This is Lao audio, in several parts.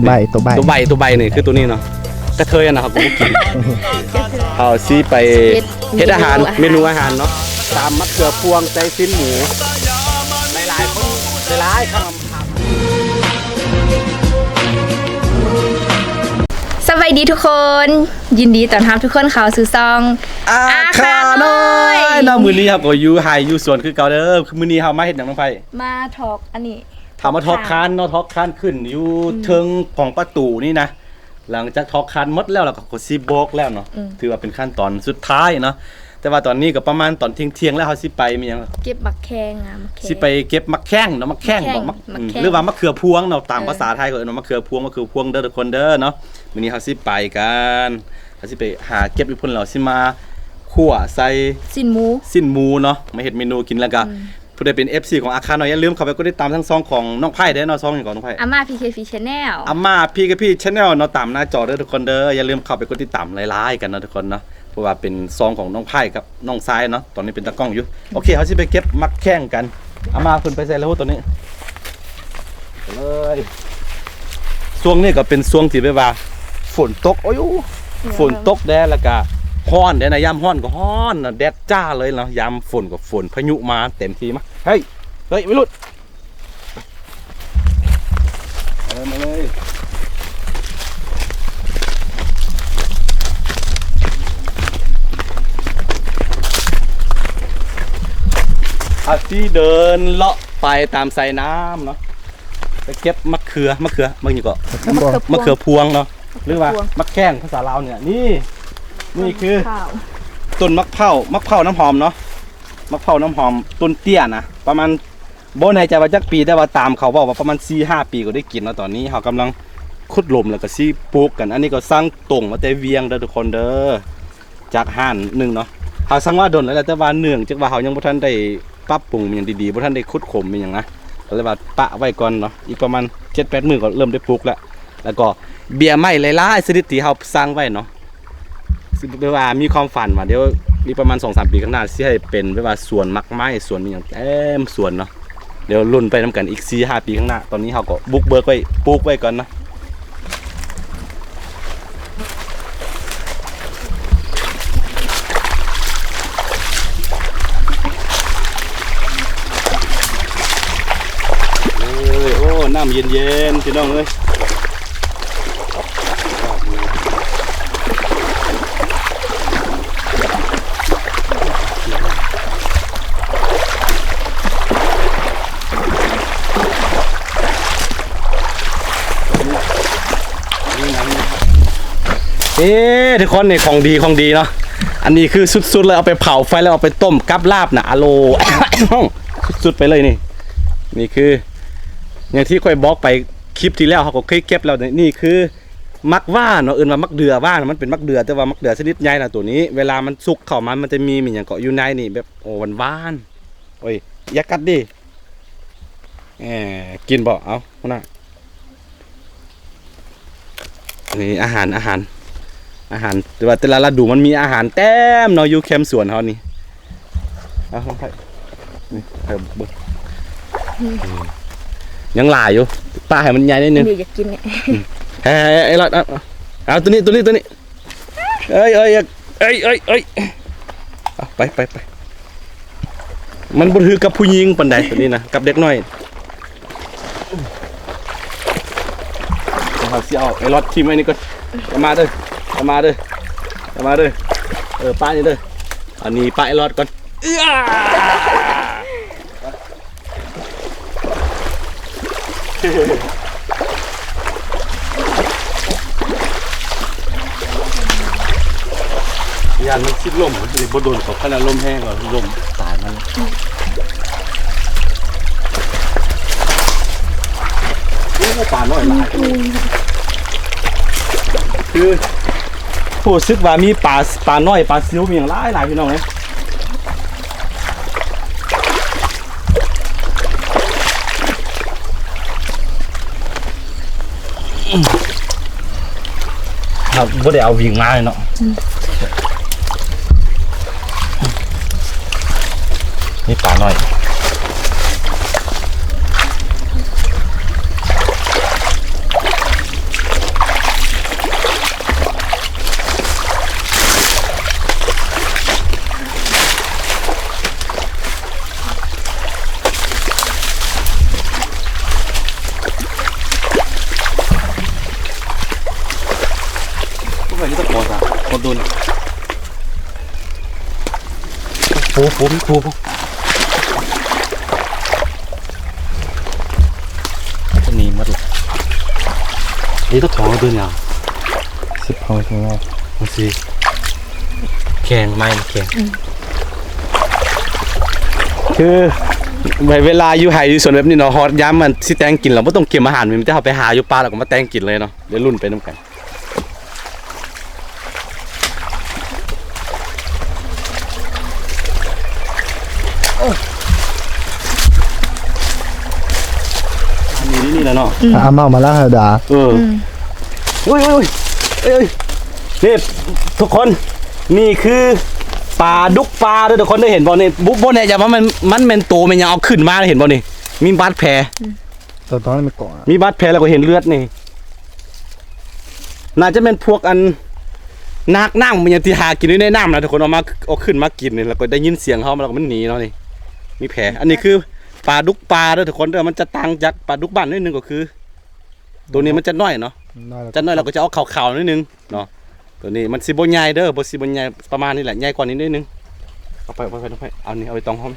ໃບ ໂຕໃບ ໂຕໃບ ໂຕໃບນີ້ຄືໂຕນີ້ເນາະ ກະເທີຍນະ ເຮົາກໍບໍ່ກິນ. ເຮົາຊິໄປເຮັດອາຫານ ເມນູອາຫານເນາະ ຕຳໝາກເຂືອພວງໃສ່ຊີ້ນໝູ ຫຼາຍໆຄົນ ຫຼາຍໆຄຳ. ສະບາຍດີທຸກຄົນ ຍິນດີຕ້ອນຮັບທຸກຄົນເຂົ້າສູ່ຊ່ອງອາຄານ້ອຍເນາະ. ມື້ນີ້ເຮົາກໍຢູ່ໄຮ່ຢູ່ສວນຄືເກົ່າເດີ. ມື້ນີ້ເຮົາມາເຮັດຫຍັງ ນ້ອງໄພ? ມາຖອກອັນນີ້ ຖາມວ່າຖອກຄານເນາະ ຖອກຄານຂຶ້ນຢູ່ ອືມ ເທິງຂອງປະຕູນີ້ນະ. ຫຼັງຈາກຖອກຄານໝົດແລ້ວ ແລ້ວກໍຊິບອກແລ້ວເນາະ ອືມ ຖືວ່າເປັນຂັ້ນຕອນສຸດທ້າຍເນາະ. ແຕ່ວ່າຕອນນີ້ກໍປະມານຕອນທ່ຽງໆແລ້ວ ເຮົາຊິໄປມີຫຍັງ ເກັບໝາກແຂ້ງ ອ່າ ໝາກແຂ້ງ ຊິໄປເກັບໝາກແຂ້ງເນາະ ໝາກແຂ້ງ ໝາກແຂ້ງ ບໍ່ ໝາກ ອືມ ໝາກແຂ້ງ ຫຼືວ່າໝາກເຂືອພວງເນາະ ຕາມ ເອີ ພາສາໄທເຂົາເອີ້ນວ່າໝາກເຂືອພວງ ໝາກເຂືອພວງເດີທຸກຄົນເດີເນາະ. ມື້ນີ້ເຮົາຊິໄປກັນ ເຮົາຊິໄປຫາເກັບຢູ່ພຸ້ນ ແລ້ວຊິມາຂົ້ວໃສ່ຊີ້ນໝູ ຊີ້ນໝູເນາະ ມາເຮັດເມນູກິນ. ແລ້ວກໍ ອືມ ຜູ້ໃດເປັນເອັຟຊີຂອງອາຄານ້ອຍ ຢ່າລືມເຂົ້າໄປກົດຕິດຕາມທັງຊ່ອງຂອງນ້ອງໄພເດ້ເນາະ. ຊ່ອງຫຍັງເກາະ ນ້ອງໄພ? ອາມ່າ ພີເຄພີ ແຊນແນວ ອາມ່າ ພີເຄພີ ແຊນແນວເນາະ ຕາມໜ້າຈໍເດີທຸກຄົນເດີ. ຢ່າລືມເຂົ້າໄປກົດຕິດຕາມຫຼາຍໆກັນເນາະທຸກຄົນເນາະ ເພາະວ່າເປັນຊ່ອງຂອງນ້ອງໄພກັບນ້ອງຊາຍເນາະ ຕອນນີ້ເປັນຕາກ້ອງຢູ່. ໂອເຄ ເຮົາຊິໄປເກັບໝາກແຂ້ງກັນ. ອາມ່າເພິ່ນໄປໃສແລ້ວ ໂຫ ຕອນນີ້ ໄປເລີຍ. ຊ່ວງນີ້ກໍເປັນຊ່ວງທີ່ແບບວ່າຝົນຕົກ ໂອ້ຍ ຝົນຕົກແດ່ ແລ້ວກະຮ້ອນແດ່ນະ ຍາມຮ້ອນກໍຮ້ອນນະ ແດດຈ້າເລີຍເນາະ ຍາມຝົນກໍຝົນ ພາຍຸມາເຕັມທີ່. ມາ ເຮີ້ຍ ເຮີ້ຍ ໄວລຸ້ນ ເອີ ມາເລີຍ. ເຮົາຊິເດີນເລາະໄປຕາມສາຍນ້ຳເນາະ ໄປເກັບໝາກເຂືອ ໝາກເຂືອ ໝາກຫຍັງເກາະ? ໝາກເຂືອພວງ ໝາກເຂືອພວງເນາະ ຫຼືວ່າ ໝາກແຂ້ງ ພາສາລາວນີ້. ນີ້ ນີ້ຄື ຕົ້ນໝາກເຜົ້າ ໝາກເຜົ້ານ້ຳຫອມເນາະ ໝາກເຜົ້ານ້ຳຫອມ ຕົ້ນເຕ້ຍນະ ປະມານ ບໍ່ແນ່ໃຈວ່າຈັກປີ ແຕ່ວ່າຕາມເຂົາເວົ້າວ່າປະມານສີ່ຫ້າປີກໍໄດ້ກິນເນາະ. ຕອນນີ້ເຮົາກຳລັງຂຸດຫຼຸມ ແລ້ວກໍຊິປູກກັນ. ອັນນີ້ກໍສັ່ງຕົງມາແຕ່ວຽງເດີທຸກຄົນເດີ ຈາກຮ້ານໜຶ່ງເນາະ. ເຮົາສັ່ງມາດົນແລ້ວແຫຼະ ແຕ່ວ່າເນື່ອງຈາກວ່າເຮົາຍັງບໍ່ທັນໄດ້ປັບປຸງຫຍັງດີໆ ບໍ່ທັນໄດ້ຂຸດຄົ້ນຫຍັງນະ ກໍເລີຍວ່າປະໄວ້ກ່ອນເນາະ. ອີກປະມານເຈັດແປດມື້ກໍເລີ່ມໄດ້ປູກແລ້ວ. ແລ້ວກໍເບ້ຍໄມ້ຫຼາຍໆຊະນິດທີ່ເຮົາສັ່ງໄວ້ເນາະ ແບບວ່າມີຄວາມຝັນວ່າດຽວອີກປະມານສອງສາມປີຂ້າງໜ້າ ຊິໃຫ້ເປັນແບບວ່າສວນໝາກໄມ້ ສວນອີ່ຫຍັງເຕັມສວນເນາະ. ດຽວລຸ້ນໄປນຳກັນອີກສີ່ຫ້າປີຂ້າງໜ້າ. ຕອນນີ້ເຮົາກໍບຸກເບີກໄວ້ ປູກໄວ້ກ່ອນເນາະ. ເອີຍ ໂອ້ ນ້ຳເຢັນໆ ພີ່ນ້ອງເອີຍ. ເອີ ທຸກຄົນ ນີ້ຂອງດີ ຂອງດີເນາະ. ອັນນີ້ຄືສຸດໆເລີຍ ເອົາໄປເຜົາໄຟແລ້ວເອົາໄປຕົ້ມກັບລາບນະ ອາໂລ ສຸດໆໄປເລີຍນີ້. ນີ້ຄື ຢ່າງທີ່ຂ້ອຍບອກໄປຄລິບທີ່ແລ້ວ ເຮົາກໍເຄີຍເກັບແລ້ວ. ນີ້ຄືໝາກຫວ້າເນາະ ເອີ້ນວ່າໝາກເດືອຫວ້ານະ ມັນເປັນໝາກເດືອ ແຕ່ວ່າໝາກເດືອຊະນິດໃຫຍ່ນະ. ໂຕນີ້ເວລາມັນສຸກເຂົ້າມາ ມັນຈະມີ ມີຫຍັງເກາະຢູ່ໃນນີ້ ແບບ ໂອ້ ຫວານໆ. ໂອ້ຍ ຢ່າກັດເດ້. ເອີ ກິນບໍ່? ເອົາ ຫົວໜ້າ ນີ້ອາຫານ ອາຫານ ອາຫານ ແຕ່ວ່າແຕ່ລະລະດູມັນມີອາຫານເຕັມເນາະ ຢູ່ແຄມສວນເຮົານີ້. ເອົາ ລອງໄປ ນີ້ ໃຫ້ເບິ່ງ ອືມ ຍັງຫຼາຍຢູ່ ປະໃຫ້ມັນໃຫຍ່ໜ້ອຍໜຶ່ງ. ນີ້ຢາກກິນນີ້ ອືມ ໃຫ້ ໃຫ້ ໃຫ້ລອດ ເອົາ ເອົາ ໂຕນີ້ ໂຕນີ້ ໂຕນີ້. ເອີຍ ເອີຍ ເອີຍ ເອີຍ ເອີຍ ເອົາ ໄປ ໄປ ໄປ. ມັນບໍ່ຖືກກັບຜູ້ຍິງປານໃດ ໂຕນີ້ນະ ກັບເດັກນ້ອຍ. ເຮົາຊິເອົາໄອ້ລອດຖິ້ມໄວ້ນີ້ກ່ອນ. ຢ່າມາເດີ ຢ່າມາເດີ ຢ່າມາເດີ. ເອີ ປະນີ້ເດີ ອັນນີ້ປະໄອ້ລອດກ່ອນ. ເອີ ຢ້ານມັນຊິລົມ ບໍ່ດົນ ເຂົາຂະໜາດລົມແຮງກໍລົມຕາຍມັນ. ໂອ້ ປານ້ອຍຫຼາຍ ຄື ຮູ້ສຶກວ່າມີປາ ປານ້ອຍ ປາຊິວ ມີຫຍັງຫຼາຍໆ ພີ່ນ້ອງເອີຍ. ເຮົາບໍ່ໄດ້ເອົາວິງມາເລີຍເນາະ. ອືມ ມີປານ້ອຍ. ໄວ້ຢູ່ຕະຂໍຊະ ບໍ່ດົນ. ໂອ້ໂຫ ໂອ້ໂຫ ໂອ້ໂຫ ນີ້ໝົດລະ. ນີ້ຕະຂໍໂດນຫຍັງ? ສິບເຮົາ ສິບເຮົາ ມັນຊິແຂງ ໄມ້ມັນແຂງ. ອືມ ຄືເວລາຢູ່ໄຮ່ຢູ່ສວນແບບນີ້ເນາະ ຮອດຍາມມັນຊິແຕ່ງກິນແລ້ວ ບໍ່ຕ້ອງກຽມອາຫານ ມີແຕ່ເຮົາໄປຫາຢູ່ປ່າ ແລ້ວກໍມາແຕ່ງກິນເລີຍເນາະ. ດຽວລຸ້ນໄປນຳກັນ. ອັນນີ້ ນີ້ແຫຼະເນາະ ອືມ ອາ ເອົາມາ ມາລ້າງໃຫ້ດາ. ເອີ ອືມ ໂອ້ຍ ໂອ້ຍ ໂອ້ຍ ເອີຍ ນີ້ທຸກຄົນ ນີ້ຄືປາດຸກປ່າເດີທຸກຄົນເດີ ເຫັນບໍ່ນີ້? ບໍ່ ບໍ່ແນ່ໃຈວ່າມັນ ມັນແມ່ນໂຕແມ່ນຫຍັງ ເອົາຂຶ້ນມາ ເຫັນບໍ່ນີ້? ມີບາດແຜ ອືມ ຕອນ ຕອນນັ້ນມັນເກາະ ມີບາດແຜ ແລ້ວກໍເຫັນເລືອດນີ້ ໜ້າຈະແມ່ນພວກອັນນາກນ້ຳ ມັນຫຍັງທີ່ຫາກິນຢູ່ໃນນ້ຳນະທຸກຄົນ ເອົາມາ ເອົາຂຶ້ນມາກິນນີ້ ແລ້ວກໍໄດ້ຍິນສຽງເຮົາ ແລ້ວກໍມັນໜີເນາະ. ນີ້ມີແຜ ອັນນີ້ຄືປາດຸກປ່າເດີທຸກຄົນເດີ ມັນຈະຕ່າງຈາກປາດຸກບ້ານໜ້ອຍໜຶ່ງ ກໍຄືໂຕນີ້ມັນຈະນ້ອຍເນາະ ນ້ອຍ ຈະນ້ອຍ ແລ້ວກໍຈະອອກຂາວໆໜ້ອຍໜຶ່ງເນາະ. ໂຕນີ້ມັນຊິບໍ່ໃຫຍ່ເດີ ບໍ່ ຊິບໍ່ໃຫຍ່ ປະມານນີ້ແຫຼະ ໃຫຍ່ກວ່ານີ້ໜ້ອຍໜຶ່ງ. ເອົາໄປ ເອົາໄປ ເອົາໄປ ເອົານີ້ ເອົາໄປຕອງຫ້ອງ.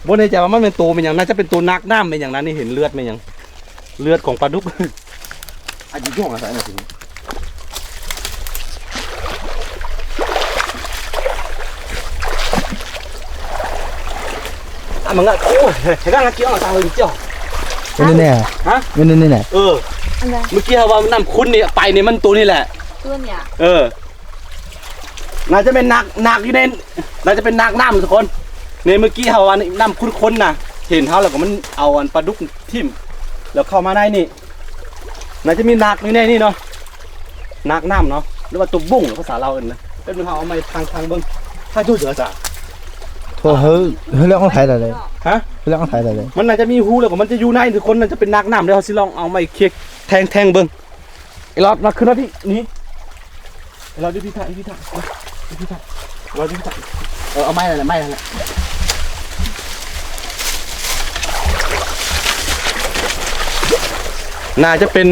ບໍ່ແນ່ໃຈວ່າມັນແມ່ນໂຕແມ່ນຫຍັງ ໜ້າຈະເປັນໂຕນາກນ້ຳແມ່ນຫຍັງນະ ນີ້ເຫັນເລືອດແມ່ນຫຍັງ ເລືອດຂອງປາດຸກ. ອາ ຢູ່ຫ້ອງອາໄສນະ ອາ ມັນກໍ ໂອ້ຍ ໃຫ້ກັນກິນເອົາຕາເລີຍເຈົ້າ. ເປັນແນວ ຮະ ເປັນແນວນີ້ແຫຼະ. ເອີ ອັນໃດ? ເມື່ອກີ້ເຮົາວ່ານ້ຳຂຸ້ນນີ້ໄປນີ້ ມັນໂຕນີ້ແຫຼະ ຕົວນີ້. ເອີ ໜ້າຈະເປັນນາກ ນາກຢູ່ໃນ ໜ້າຈະເປັນນາກນ້ຳທຸກຄົນ. ໃນເມື່ອກີ້ເຮົາວ່ານ້ຳຂຸ້ນໆນະ ເຫັນເຮົາແລ້ວກໍມັນເອົາອັນປາດຸກຖິ້ມ ແລ້ວເຂົ້າມາໃນນີ້ ໜ້າຈະມີນາກຢູ່ໃນນີ້ເນາະ ນາກນ້ຳເນາະ ຫຼືວ່າຕົວບຸ້ງ ພາສາລາວເອີ້ນນະ. ເປັນເຮົາເອົາໄມ້ທາງ ທາງເບິ່ງ ຖ້າຢູ່ເດີອາຈານ ໂທ ເຮີ ເຮີເລື່ອງຂອງໃຜລະເລີຍ ຮະ ເລື່ອງຂອງໃຜລະເລີຍ. ມັນໜ້າຈະມີຮູແລ້ວກໍມັນຈະຢູ່ໃນທຸກຄົນ ໜ້າຈະເປັນນາກນ້ຳ. ດຽວເຮົາຊິລອງເອົາໄມ້ເຄັກແທງໆເບິ່ງ. ໄອ້ຫຼອດ ມາຂຶ້ນມາພີ້ ນີ້ ໄອ້ຫຼອດ ຢູ່ພີ້ ຢູ່ພີ້ ຢູ່ພີ້ ຢູ່ພີ້. ເອີ ເອົາໄມ້ນັ້ນແຫຼະ ໄມ້ນັ້ນແຫຼະ. ໜ້າຈະເປັນ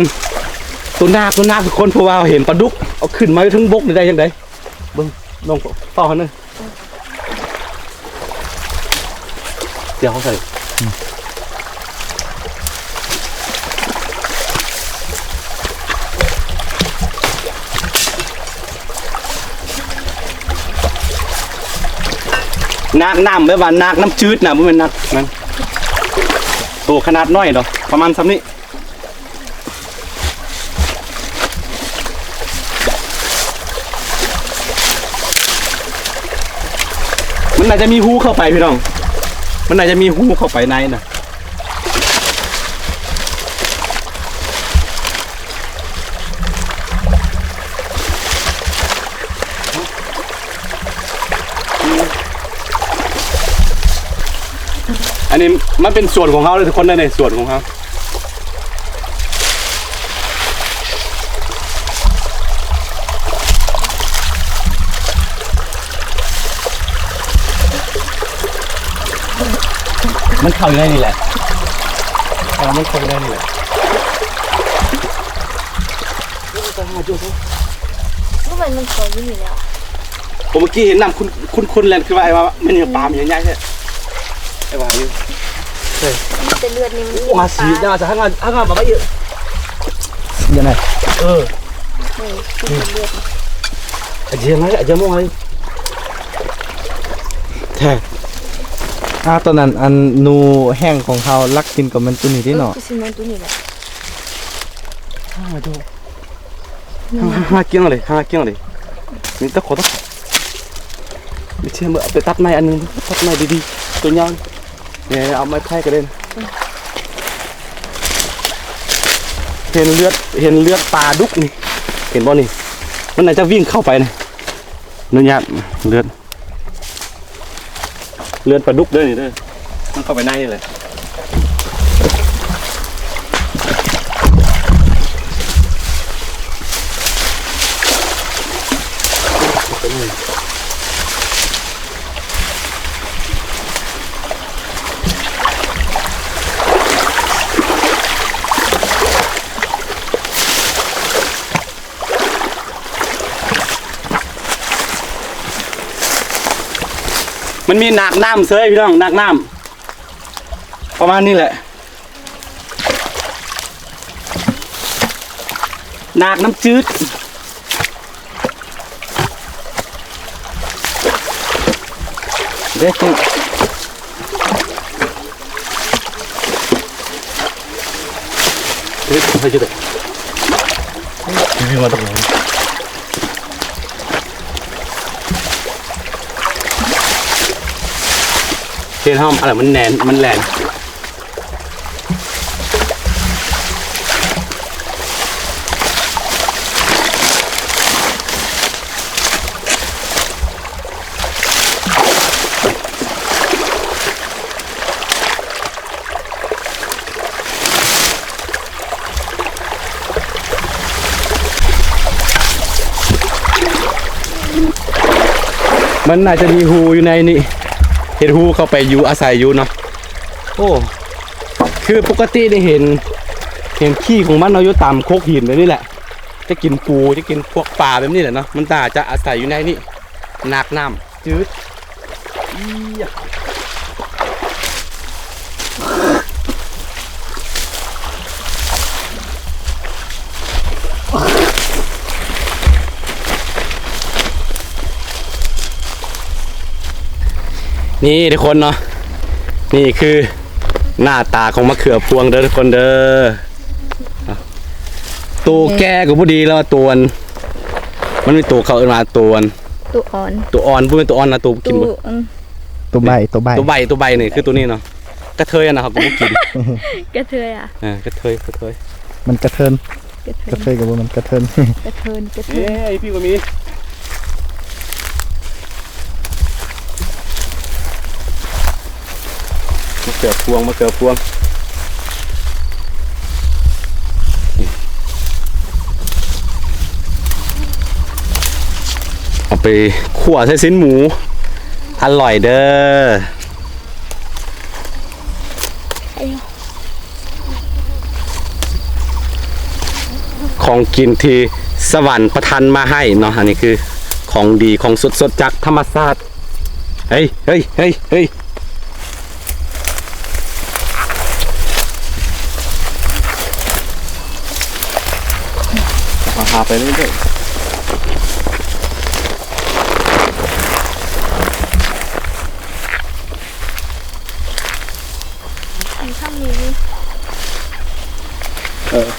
ໂຕນາກ ໂຕນາກທຸກຄົນ ເພາະວ່າເຮົາເຫັນປາດຸກເອົາຂຶ້ນມາຢູ່ເທິງບົກນີ້ໄດ້ຈັ່ງໃດ. ເບິ່ງ ນ້ອງເຝົ້າຫັ້ນເດີ. ດຽວເຮົາໃສ່ ອືມ ນາກນ້ຳ ແບບວ່ານາກນ້ຳຈືດນະ ບໍ່ແມ່ນນາກນັ້ນ. ໂຕຂະໜາດນ້ອຍດອກ ປະມານສ່ຳນີ້. ມັນໜ້າຈະມີຮູເຂົ້າໄປພີ່ນ້ອງ ມັນໜ້າຈະມີຮູເຂົ້າໄປໃນນະ. ອັນນີ້ມັນເປັນສວນຂອງເຮົາເດີທຸກຄົນເດີ ໃນສວນຂອງເຮົາ. ມັນເຂົ້າຢູ່ໃນນີ້ແຫຼະ ເອີ ມັນເຂົ້າຢູ່ໃນນີ້ແຫຼະ. ໂອ້ຍ ຕາຍຫາ ໂຈ້ ໂອ້ຍ ມັນເຂົ້າຢູ່ນີ້ແລ້ວ. ໂອ້ ເມື່ອກີ້ເຫັນນ້ຳຂຸ້ນໆແລ່ນຂຶ້ນມາ ອ້າຍວ່າແມ່ນຫຍັງ ປາມັນໃຫຍ່ແທ້ ອ້າຍວ່າຢູ່. ເອີ ມີແຕ່ເລືອດນີ້ ມັນ ໂອ້ ຫາສີ ປາ ຢ່າ ຫາ ຫາ ຫາມາໄວ້ເອີ ຈັ່ງໃດ ເອີ ນີ້ ຄືເລືອດ ອາເຈຍນ ອາເຈຍນ ມອງໄວ້ແທ້. ອາ ຕອນນັ້ນ ອັນ ໜູແຫ້ງຂອງເຮົາລັກກິນກໍແມ່ນໂຕນີ້ເດ້ເນາະ ເອີ ຄືຊິແມ່ນໂຕນີ້ແຫຼະ. ຫາ ຫາ ຫາກ້ຽງເລີຍ ຫາກ້ຽງເລີຍ. ນີ້ຕະຂໍ ຕະຂໍ ໄປເຊື່ອມ ເອົາໄປຕັດໄມ້ອັນໜຶ່ງ ຕັດໄມ້ດີໆ ຕົວຍາວ. ນີ້ ເອົາໄມ້ໄຜ່ກໍໄດ້. ເຫັນເລືອດ ເຫັນເລືອດປາດຸກນີ້ ເຫັນບໍ່ນີ້? ມັນໜ້າຈະວິ່ງເຂົ້າໄປນະ. ອະນຸຍາດ ເລືອດ ເລືອດປາດຸກເດີນີ້ເດີ ມັນເຂົ້າໄປໃນນີ້ແຫຼະ. ໂ ມັນມີນາກນ້ຳເສີຍພີ່ນ້ອງ ນາກນ້ຳ ປະມານນີ້ແຫຼະ ນາກນ້ຳຈືດ ເດ້ ເຮັດໃຫ້ຈຸດ ເຮັດຫ້ອມ ອັນນັ້ນມັນແໜ້ນ ມັນແຫຼນ. ມັນໜ້າຈະມີຮູຢູ່ໃນນີ້ ເຮັດຮູເຂົ້າໄປຢູ່ ອາໄສຢູ່ເນາະ. ໂອ້ ຄືປົກກະຕິໄດ້ເຫັນ ເຫັນຂີ້ຂອງມັນເນາະ ຢູ່ຕາມໂຂດຫີນແບບນີ້ແຫຼະ ຈະກິນປູ ຈະກິນພວກປາແບບນີ້ແຫຼະເນາະ. ມັນໜ້າຈະອາໄສຢູ່ໃນນີ້ ນາກນ້ຳຈືດ. ອີຍະ ນີ້ທຸກຄົນເນາະ ນີ້ຄືໜ້າຕາຂອງມະເຂືອພວງເດີທຸກຄົນເດີ. ໂຕແກ່ກໍບໍ່ດີແລ້ວ ໂຕອັນ ມັນມີໂຕເຂົາເອີ້ນວ່າໂຕອັນ ໂຕອ່ອນ ໂຕອ່ອນ ບໍ່ແມ່ນໂຕອ່ອນນະ ໂຕກິນບໍ່ ໂຕ ອືມ ໂຕໃບ ໂຕໃບ ໂຕໃບ ໂຕໃບນີ້ຄືໂຕນີ້ເນາະ. ກະເທີຍຫັ້ນນະ ເຮົາກໍບໍ່ກິນ. ກະເທີຍອະ ເອີ ກະເທີຍ ກະເທີຍ ມັນກະເທີນ ກະເທີຍ ກະເທີຍກໍບໍ່ແມ່ນ ກະເທີນ ກະເທີນ ກະເທີນ. ເອີຍ ພີ່ກໍມີ ມະເຂືອພວງ ມະເຂືອພວງ ເອົາໄປຂົ້ວໃສ່ຊີ້ນໝູ ອະລ່ອຍເດີ. ຂອງກິນທີ່ສະຫວັນປະທານມາໃຫ້ເນາະ ອັນນີ້ຄືຂອງດີ ຂອງສົດໆ ຈາກທຳມະຊາດ. ເຮີ້ຍ ເຮີ້ຍ ເຮີ້ຍ ເຮີ້ຍ ເອົາຫາໄປເລື້ອຍໆ. ຢູ່ຂ້າງນີ້ນີ້ ເອີ. ເ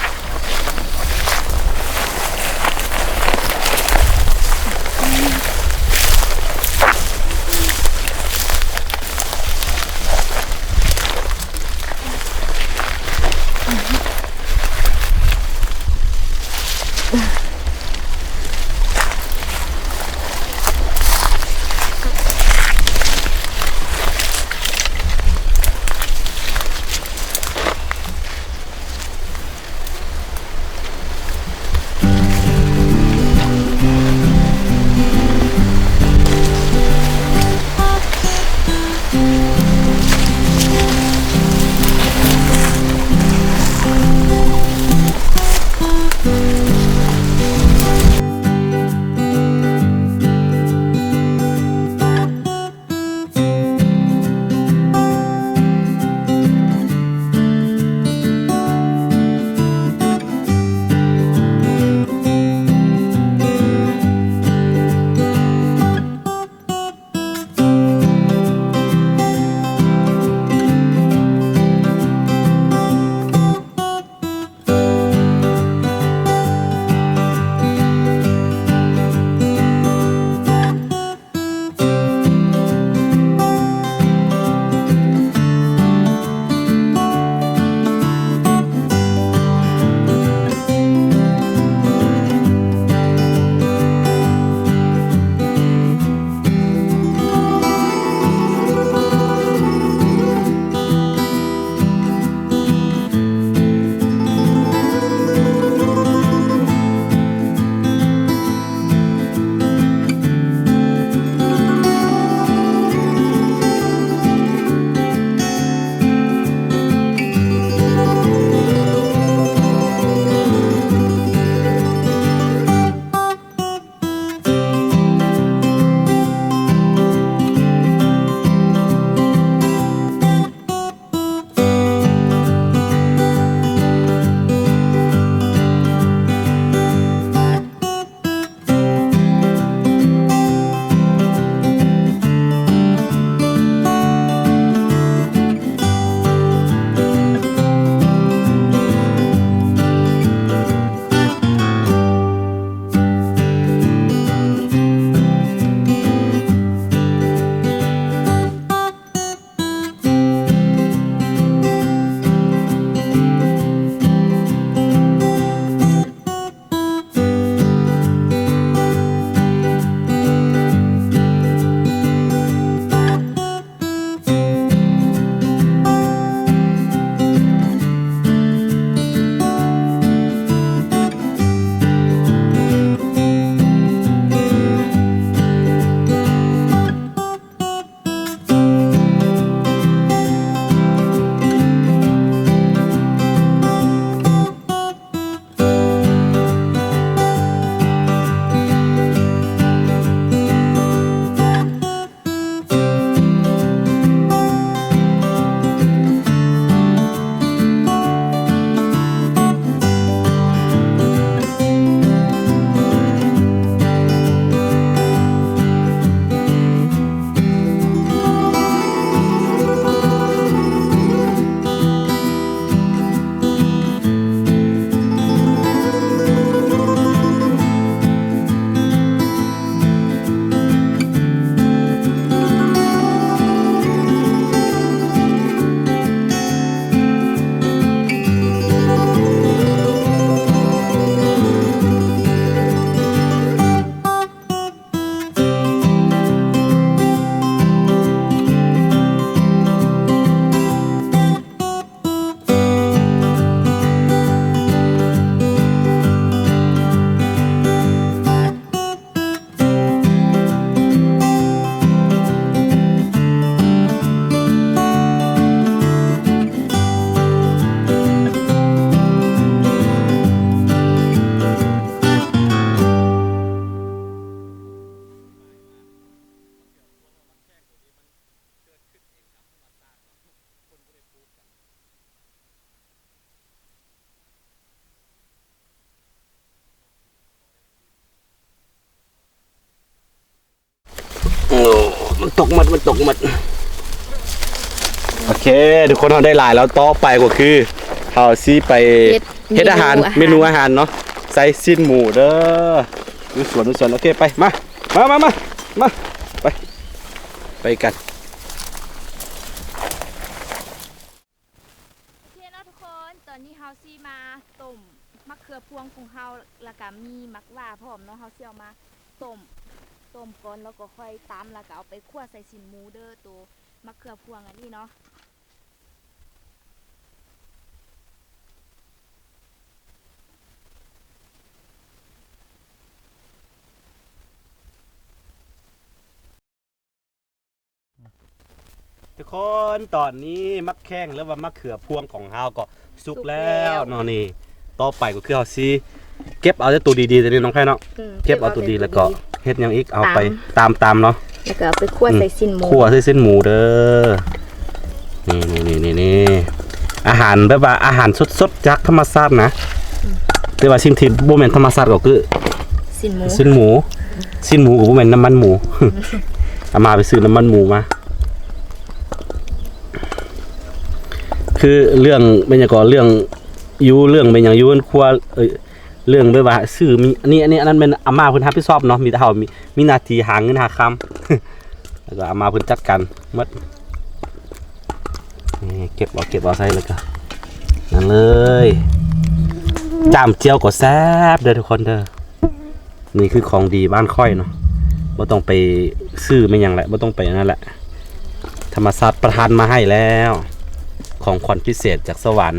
ຕົກໝົດ ມັນຕົກໝົດ. ໂອເຄ ທຸກຄົນ ເຮົາໄດ້ຫຼາຍແລ້ວ. ຕໍ່ໄປກໍຄືເຮົາຊິໄປເຮັດ ເຮັດອາຫານ ເມນູອາຫານ ເມນູອາຫານເນາະ ໃສ່ຊີ້ນໝູເດີ. ຢູ່ສວນ ຢູ່ສວນ. ໂອເຄ ໄປ ມາ ມາ ມາ ມາ ມາ ໄປ ໄປກັນ. ໂອເຄເນາະທຸກຄົນ ຕອນນີ້ເຮົາຊິມາຕົ້ມໝາກເຂືອພວງຂອງເຮົາ ແລ້ວກະມີໝາກຫວ້າພ້ອມເນາະ. ເຮົາຊິເອົາມາຕົ້ມ ຕົ້ມກ່ອນ ແລ້ວກໍຄ່ອຍຕຳ ແລ້ວກໍເອົາໄປຂົ້ວໃສ່ຊີ້ນໝູເດີ ໂຕໝາກເຂືອພວງອັນນີ້ເນາະ. ທຸກຄົນ ຕອນນີ້ໝາກແຂ້ງ ຫຼືວ່າໝາກເຂືອພວງຂອງເຮົາກໍສຸກແລ້ວເນາະ. ນີ້ ຕໍ່ໄປກໍຄືເຮົາຊິເກັບເອົາແຕ່ໂຕດີໆ ຕົວນີ້ ນ້ອງແພເນາະ. ເກັບເອົາໂຕດີ ແລ້ວກໍເຮັດຫຍັງອີກ? ເອົາໄປຕຳ ຕຳເນາະ ແລ້ວກໍເອົາໄປຂົ້ວໃສ່ຊີ້ນໝູ ຂົ້ວໃສ່ຊີ້ນໝູເດີ. ນີ້ໆ ອາຫານແບບວ່າອາຫານສົດໆ ຈາກທຳມະຊາດນະ. ແຕ່ວ່າສິ່ງທີ່ບໍ່ແມ່ນທຳມະຊາດກໍຄືຊີ້ນໝູ ຊີ້ນໝູ ຊີ້ນໝູກໍບໍ່ແມ່ນນ້ຳມັນໝູ. ອາມ່າໄປຊື້ນ້ຳມັນໝູມາ. ຄືເລື່ອງແມ່ນຫຍັງກໍ ເລື່ອງຢູ່ ເລື່ອງແມ່ນຫຍັງຢູ່ເຮືອນຄົວ ເອີ ເລື່ອງແບບວ່າຊື້ມີອັນນີ້ ອັນນີ້ ອັນນັ້ນແມ່ນອາມ່າເພິ່ນຮັບຜິດຊອບເນາະ. ມີແຕ່ເຮົາມີ ມີໜ້າທີ່ຫາເງິນຫາຄຳ ແລ້ວກໍອາມ່າເພິ່ນຈັດການໝົດ. ນີ້ ເກັບເອົາ ເກັບເອົາໃສ່ ແລ້ວກໍນັ້ນເລີຍ. ຈ້ຳແຈ່ວກໍແຊບເດີທຸກຄົນເດີ. ນີ້ຄືຂອງດີບ້ານຂ້ອຍເນາະ ບໍ່ຕ້ອງໄປຊື້ແມ່ນຫຍັງແຫຼະ ບໍ່ຕ້ອງໄປອັນນັ້ນແຫຼະ. ທຳມະຊາດປະທານມາໃຫ້ແລ້ວ ຂອງຂວັນພິເສດຈາກສະຫວັນ.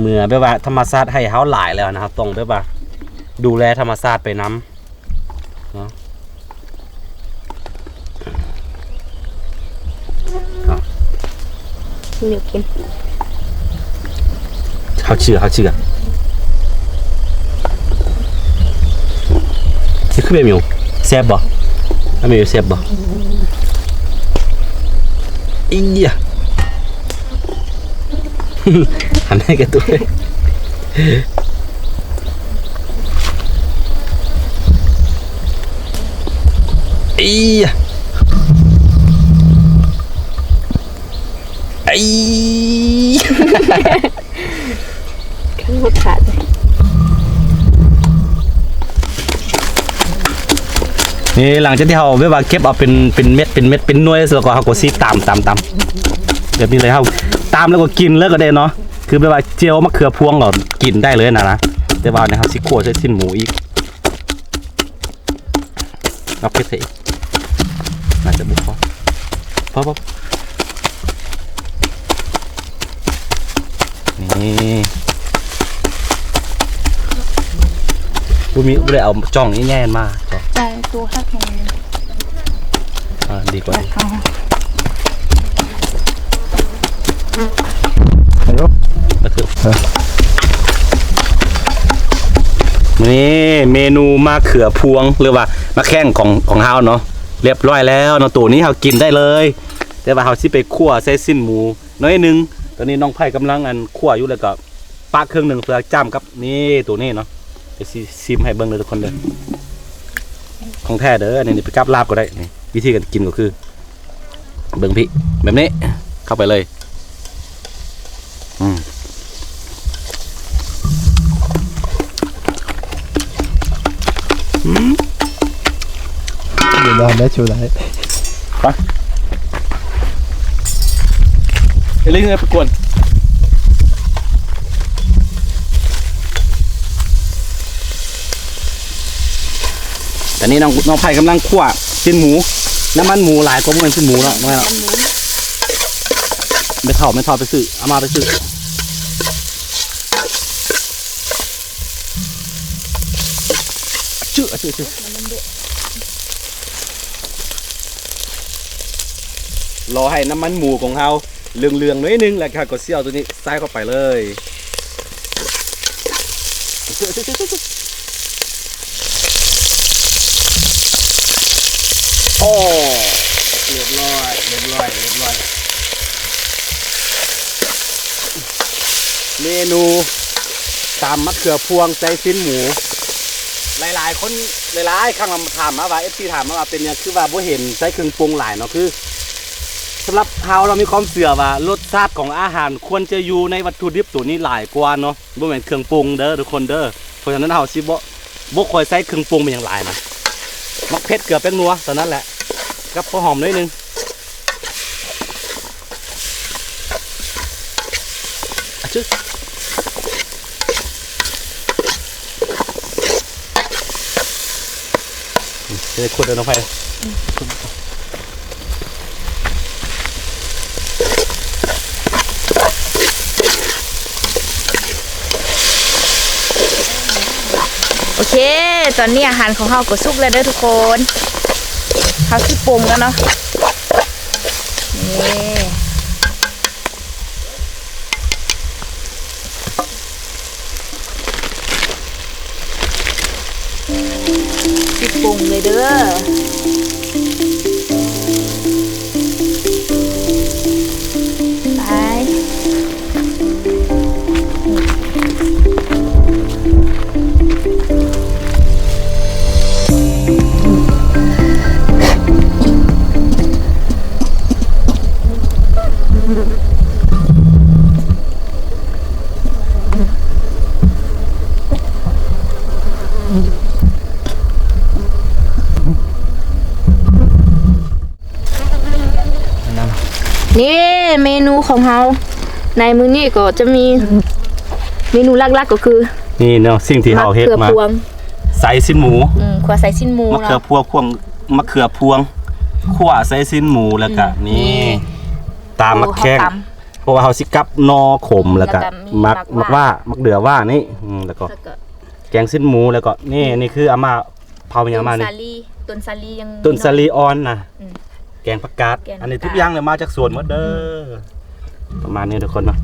ເມື່ອແບບວ່າທຳມະຊາດໃຫ້ເຮົາຫຼາຍແລ້ວນະ ເຮົາຕ້ອງແບບວ່າດູແລທຳມະຊາດໄປນຳເນາະ. ເອົາ ມີແນວກິນ ເຮົາເຊື່ອ ເຮົາເຊື່ອ. ຊິຄືແມ່ມິວ ແຊບບໍ່? ແມ່ມິວແຊບບໍ່? ອີ ຫັນໃຫ້ແກ່ຕົວເອງ. ອີ ອີ ຄືບໍ່ຂາດເລີຍ. ນີ້ ຫຼັງຈາກທີ່ເຮົາແບບວ່າເກັບເອົາເປັນ ເປັນເມັດ ເປັນເມັດ ເປັນໜ່ວຍ ແລ້ວກໍເຮົາກໍຊິຕຳ ຕຳ ຕຳ ແບບນີ້ເລີຍ. ເຮົາຕຳແລ້ວກໍກິນເລີຍກໍໄດ້ເນາະ ຄືແບບວ່າແຈ່ວມະເຂືອພວງກໍກິນໄດ້ເລີຍນະ ນະ. ແຕ່ວ່າເຮົາຊິຂົ້ວໃສ່ຊີ້ນໝູອີກ. ເອົາເຜັດໃສ່ອີກ ໜ້າຈະບໍ່ພໍ ພໍ ພໍ. ນີ້ ບໍ່ມີ ບໍ່ໄດ້ເອົາຈ້ອງໃຫຍ່ໆມາ ຈ້ອງ ໃສ່ໂຕຄັກແຮງ. ອ່າ ດີກວ່າ ເອົາ ນີ້ເມນູມະເຂືອພວງ ຫຼືວ່າມະແຂ້ງຂອງ ຂອງເຮົາເນາະ ລຽບຮ້ອຍແລ້ວເນາະ. ໂຕນີ້ເຮົາກິນໄດ້ເລີຍ ແຕ່ວ່າເຮົາຊິໄປຂົ້ວໃສ່ຊີ້ນໝູໜ້ອຍໜຶ່ງ. ຕອນນີ້ນ້ອງໄພກຳລັງ ອັນ ຂົ້ວຢູ່ ແລ້ວກໍປະເຄື່ອງໜຶ່ງເພື່ອຈ້ຳກັບ ນີ້ ໂຕນີ້ເນາະ. ດຽວຊິຊີມໃຫ້ເບິ່ງເດີທຸກຄົນເດີ ຂອງແທ້ເດີ. ອັນນີ້ໄປກັບລາບກໍໄດ້. ນີ້ ວິທີການກິນກໍຄື ເບິ່ງພີ້ ແບບນີ້ ເຂົ້າໄປເລີຍ. ອືມ ອືມ ດຽວນອນໄດ້ ຊູໄດ້ ໄປ ເອລິງເອີຍ ໄປກວນ. ຕອນນີ້ນ້ອງ ນ້ອງໄພກຳລັງຂົ້ວຊີ້ນໝູ ນ້ຳມັນໝູຫຼາຍກວ່າ ບໍ່ແມ່ນຊີ້ນໝູເນາະ ນ້ອງໄພເນາະ. ແມ່ເຖົ້າ ແມ່ເຖົ້າໄປຊື້ ອາມ່າໄປຊື້ ຈຶ ຈຶ ຈຶ ລໍໃຫ້ນ້ຳມັນໝູຂອງເຮົາເຫຼືອງໆໜ້ອຍໜຶ່ງ ແລ້ວເຮົາກໍຊິເອົາໂຕນີ້ໃສ່ເຂົ້າໄປເລີຍ. ໂອ້ ລຽບຮ້ອຍ ລຽບຮ້ອຍ ລຽບຮ້ອຍ. ເມນູຕຳມະເຂືອພວງໃສ່ຊີ້ນໝູ. ຫຼາຍໆຄົນ ຫຼາຍໆຄັ້ງລະຖາມມາວ່າ ເອັຟຊີຖາມມາວ່າ ເປັນຫຍັງຄືວ່າບໍ່ເຫັນໃສ່ເຄື່ອງປຸງຫຼາຍເນາະ? ຄືສຳລັບເຮົາ ເຮົາມີຄວາມເຊື່ອວ່າ ລົດຊາດຂອງອາຫານຄວນຈະຢູ່ໃນວັດຖຸດິບໂຕນີ້ຫຼາຍກວ່າເນາະ, ບໍ່ແມ່ນເຄື່ອງປຸງເດີທຸກຄົນເດີ. ເພາະສະນັ້ນເຮົາຊິບໍ່ ບໍ່ຄ່ອຍໃສ່ເຄື່ອງປຸງເປັນຫຍັງຫຼາຍນະ, ໝາກເຜັດ ເກືອ ແປ້ງນົວ ເທົ່ານັ້ນແຫຼະ ກັບຫົວຫອມໜ້ອຍໜຶ່ງ. ອາຊຶ ຈະໄດ້ຄົນເດີນ້ອງໄພ. ໂອເຄ ຕອນນີ້ອາຫານຂອງເຮົາກໍສຸກແລ້ວເດີທຸກຄົນ. ເຮົາຊິປຸງແລ້ວເນາະ. ນີ້ ຊິປຸງເລີຍເດີ. ໄປ ນີ້ເມນູຂອງເຮົາໃນມື້ນີ້ກໍຈະມີເມນູຫຼັກໆກໍຄື ນີ້ເນາະ ສິ່ງທີ່ເຮົາເຮັດມາ ໝາກເຂືອພວງ ໃສ່ຊີ້ນໝູ ອືມ ຂົ້ວໃສ່ຊີ້ນໝູ ໝາກເຂືອພວງ ເນາະ ພວງ ໝາກເຂືອພວງ ຂົ້ວໃສ່ຊີ້ນໝູ ແລ້ວກະ ອືມ ນີ້ ນີ້ ຕາມໝາກແຂ້ງ ໂອ້ ເຮົາຕຳ ເພາະວ່າເຮົາຊິກັບໜໍ່ຂົມ ອືມ ແລ້ວກະ ແລ້ວກະມີ ໝາກ ໝາກຫວ້າ ໝາກຫວ້າ ໝາກເດືອຫວ້ານີ້ ອືມ ແລ້ວກໍ ແລ້ວກໍ ແກງຊີ້ນໝູ ແລ້ວກໍນີ້ ນີ້ຄືອາມ່າເຜົາຫຍັງມານີ້ ຕົ້ນສາລີ ຕົ້ນສາລີຍັງ ຕົ້ນສາລີອ່ອນນະ ອືມ ແກງຜັກກາດ ແກງຜັກກາດ ອັນນີ້ທຸກຢ່າງເລີຍມາຈາກສວນໝົດເດີ ອືມ ປະມານນີ້ທຸກຄົນເນາະ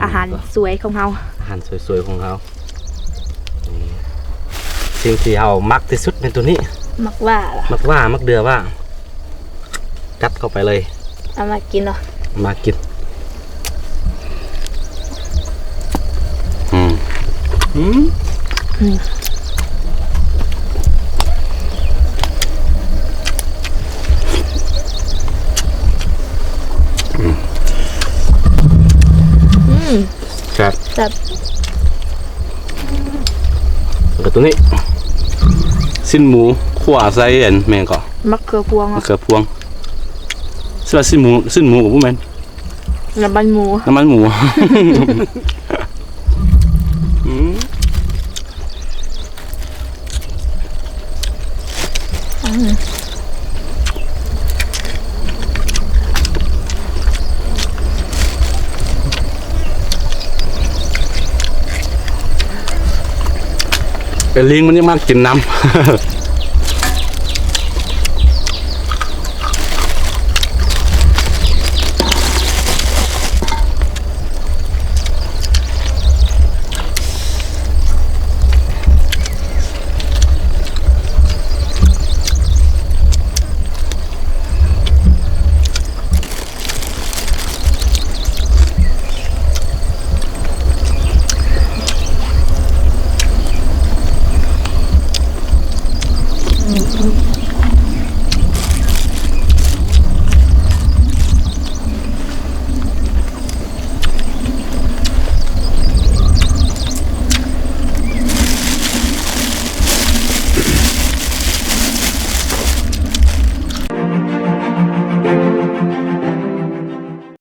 ອາຫານສວຍຂອງເຮົາ ອາຫານສວຍໆຂອງເຮົາ ນີ້ ສິ່ງທີ່ເຮົາມັກທີ່ສຸດແມ່ນໂຕນີ້ ໝາກຫວ້າ ໝາກຫວ້າ ໝາກເດືອຫວ້າ ກັດເຂົ້າໄປເລີຍ ເອົາມາກິນເນາະ ມາກິນ ອືມ ອືມ ອືມ ອືມ ອືມ ແຊບ ແຊບ ແລ້ວກໍໂຕນີ້ ຊີ້ນໝູ ຂົ້ວໃສ່ອັນ ແມ່ນກໍ ໝາກເຂືອພວງ ໝາກເຂືອພວງ ຊິວ່າຊີ້ນໝູ ຊີ້ນໝູກໍບໍ່ແມ່ນ ນ້ຳມັນໝູ ນ້ຳມັນໝູ ອືມ ອືມ ເອີ ລິງມັນຍັງມັກກິນນຳ.